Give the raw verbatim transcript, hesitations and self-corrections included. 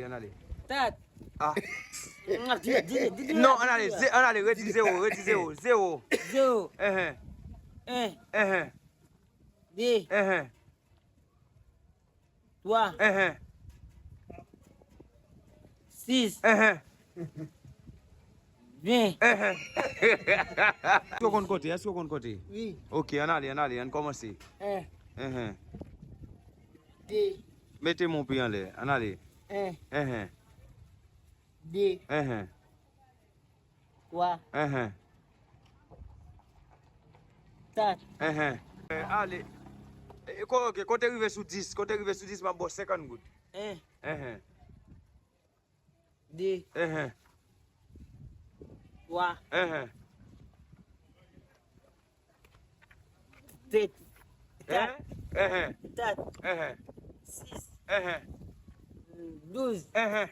Ann ale. Tat. Ah. Di, di, di, di, Non, ann ale, ze- ann ale, redi zewo, redi zewo, zewo. Zewo. Enhen, En. enhen, De. enhen, Twa. enhen, Sis. enhen, Ven. enhen. Èske w konn konte? Èske w konn konte? Wi. Ok, ann ale, ann ale, ann kòmanse. En. Enhen. De. Mete men w pi anlè, ann ale. En. Enhen, De. enhen, Twa. enhen, Kat. enhen. Eh, ale. Eh, ko- ok, kote rive sou dis, kote rive sou dis, m ap ba w senkant goud. En. Enhen, De. enhen, Twa. enhen. Set. Enhen, enhen, Kat. enhen, Sis. enhen. Douz. Enhen.